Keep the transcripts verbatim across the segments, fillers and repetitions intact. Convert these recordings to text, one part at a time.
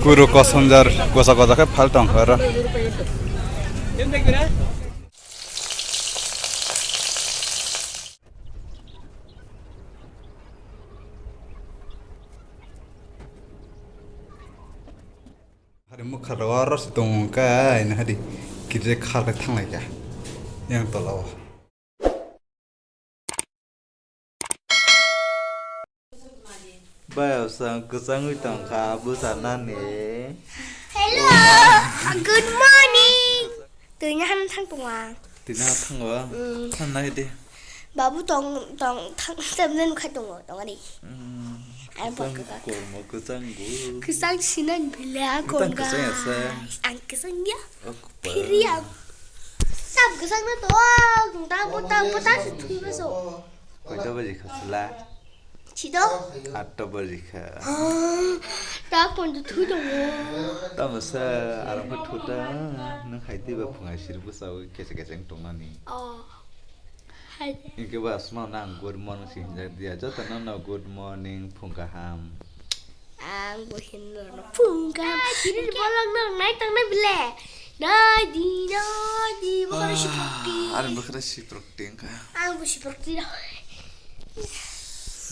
Kuru kosonjar gosa gosa khe phal tong kha oro. Hari mukha rw oro se tongo hwnkhe, aini hari kirje khar khe thanglai kha yang tola o. Bayapsa kwchangwi tongkha bwsa nani. Hello, good morning. Twi nahar thang tongo ang. Twi nahar thango? Mm. Thang nai di. Babu tong, tong, thang, thang, thang khai tongo, tong ani. Mm. Ang kwchang bokha. Kormo kwchang go. Kwchang sinan bile a. Kwchang kon kwchang ga. Asa. Ang kwchang ya. Phiri ang. Tam kwchang na to. Tang po, tang po, tang si thui ba so. Koita baji kha sila? Chido? Atta baji kha. Ta kon tu thui tongo. Tamo sa aram kha thuta. Nang khai twi ba phunga sir bu sa kese kese tong nani. Oh. Hai. Inke ba asma nang good morning si hinjak dia. Joto no no good morning phung kaham. Ang bo hinlo no phung kaham. Chini bolong no nai tang na bile. Nai di nai di bakara si prokti. Ari bakara si prokti ka. Ang bo si prokti no.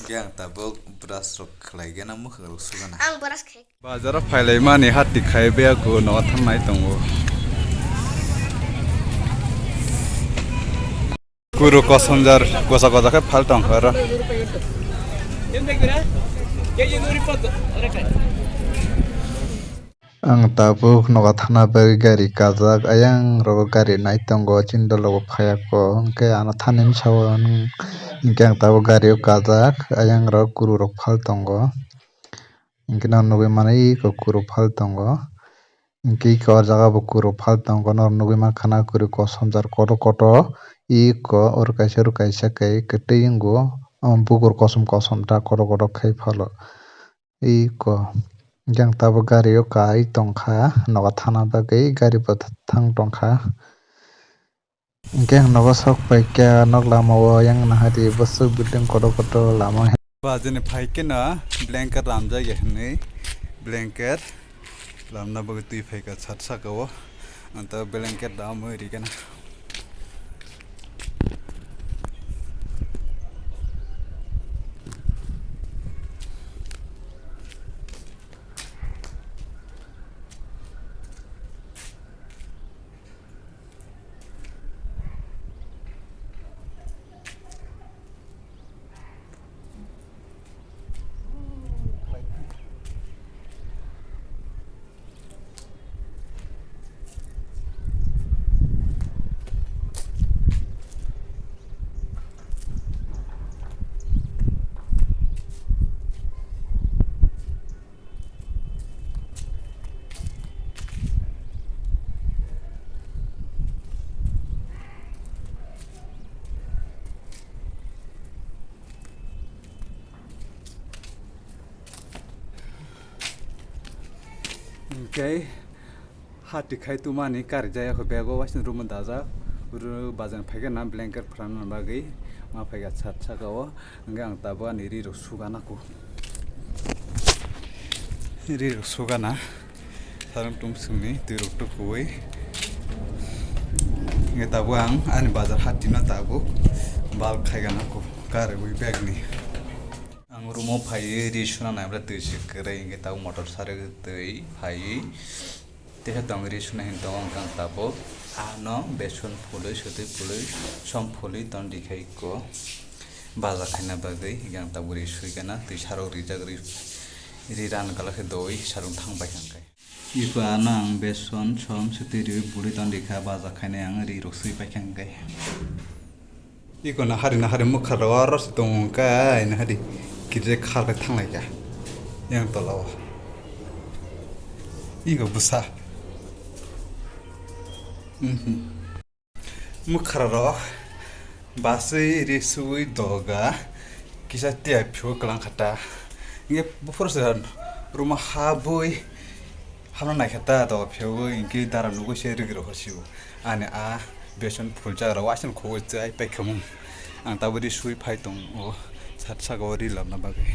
Yang tabuk brush rok khlai gana mukha rok sugana. Ang brush khai. Bazar o phailai mani hati khai be aku no thangnai tongo. Kuru kosonjar gosa gosa khe phal tong kha oro. Ang tabuk nogo thana bagwi gari kajak, ayang rogo gari nai tongo, chini dolobo phaiya kho, hwnkhe ano thani bwsao hwnkhe ang tabuk gari o kajak, ayang rogo kuru rok phal tongo. Hwnkhe no nugwi mano iko kuru phal tongo. Hwnkhe iko o jaga bo kuru phal tongo, no nugwi mankha na kuru kosom jar kotor kotor. Iko oro kaisa oro kaisa khe kwtwi wngo. Omo bukur kosom kosom ta kotor kotor khe phalo. Iko hwnkhe ang tabuk gari o kai tongkha, nogo thana bagwi gari bo thang tongkha. Hwnkhe ang nogo sok pai kha, nok lama o yang nahadi bwswk building kotor kotor lama. Ba jeni phai khe no blanket lamjak ya hinwi blanket lamna bagwi twi phai kha sat saka o. Ang ta blanket lamwi ri khe na. Hwnkhe hati khai tumani kari jaya kho bag o waising room dajak. Uru bazar phai khe na blanket phrana bagwi ma phai kha sat saka o. Hwnkhe ang tabuk ani ri rok sugana kho. Ri rok sugana. Sarung tum sungni twi rok tukuwi. Hwnkhe tabuk ang ani bazar hati no tabuk bal khai gana kho. Kariwi bag ni. Ang room o phaiwi ri suna naibra twi se kwrwi, hwnkhe tabuk motor sari twi phaiwi teisa tong ri suna hin tongo, hwnkhe ang tabuk ano beson phulwi, swtwi phulwi, som phulwi ton rikha iko baja khaina bagwi, hwnkhe ang tabuk ri sui gana twi sarok rijak ri, ri ran kala khe doi sarok thang bai hwnkhe. Iko ano ang beson som swtwi riwi bwlwi tong rikha, baja khainai ang ri rok swi paikha hwnkhe. Iko na hari na hari mukha rw oro se tongo hwnkhe, aini hari kirje khar khe thanglai kha yang tola o. Iko bwsa. Mhm. Mwkhra rok baswi ri suwi doga kisa tiya phio kwlang kha ta. Hwnkhe buphuru se ruma habwi hamna nai kha ta doga phio hwnkhe dara nugwi se rwgwi rokha sio. Ani a beson phulcha rok waisano khogwi chai paikha mung. Ang tabuk ri suwi phai tongo sat saka o ri labna bagwi.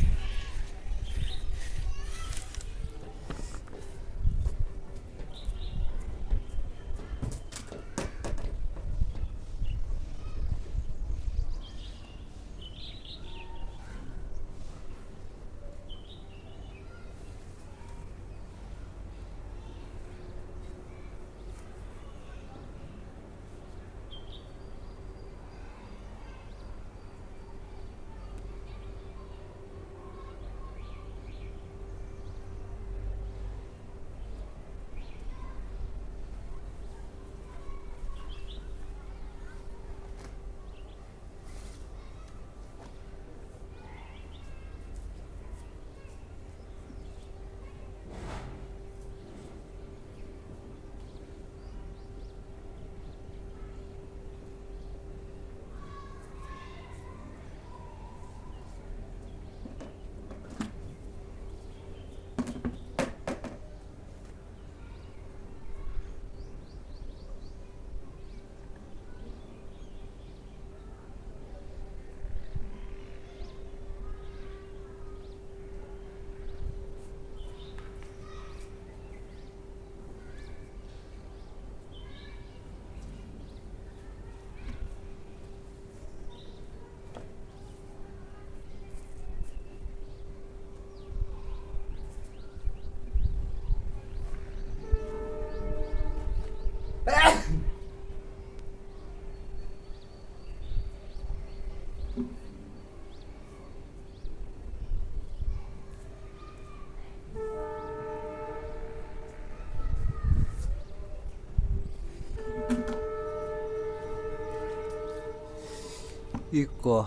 Iko.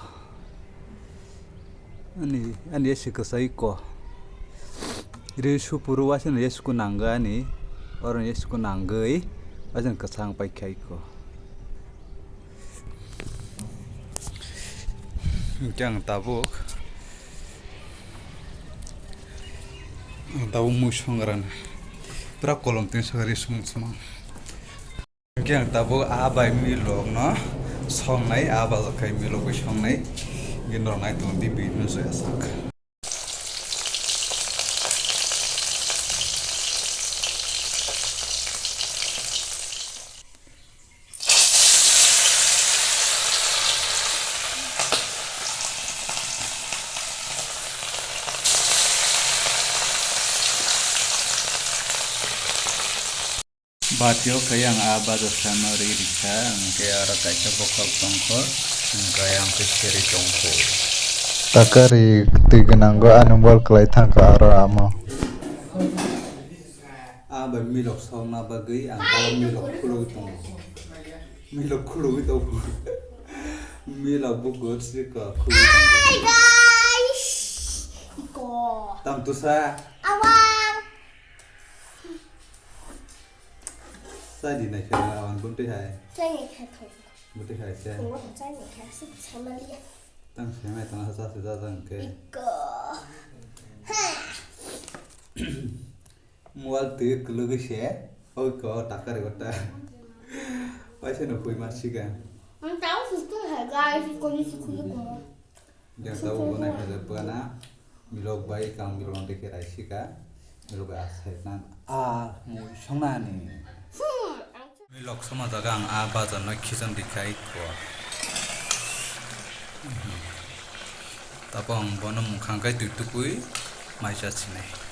Ani, ani yasi kwsa iko. Ri supuru waisa no yasi ku nangwi ani. Oro yasi ku nangwi. Waisa no kwsa ang paikha iko. Hwnkhe ang tabuk. Ang tabuk mui songrana. Pura kolom tin sogari song smang. Hwnkhe ang tabuk a bai milok no songnai, a bazar khai milok bai songnai. Hwnkhe norok nai tongo di bini no joya sak. Batio khe ang a bazar sano ri rikha, hwnkhe aro kaisa bokhok tongkho, hwnkhe ang khe seri tongkho. Takari twi gwnango ani bol kwlai thangkha aro amo. A bai milok sokna bagwi ang tabuk milok khulugwi tongo. Milok khulugwi tongo. Milok bukur siko khulugwi tongo. Hey guys! Iko. Tam tusa. Awang. Sai di nai khe awang bun twi hai. Sai ni khe thong. Bun twi hai se. Thong chai ni khe sik sai mali. Tang sai mai tang sa sa sa tang khe. Iko. Ha. Mual twi kwlwgwi se, oi ko takari gota. Paisa no pui ma siga. Ang tao susung hai guys, ko ni sukhu ko. Jang tao bo nai khaja pagana. Milok bai kang milok no dekhe rai sika. Milok bai asai nan. A mui songnani. Hmm. Milok soma jaga ang a bazar no khichon dikhai ko. Tapo ang bono mukhang kai twi tukui mai cha sinai.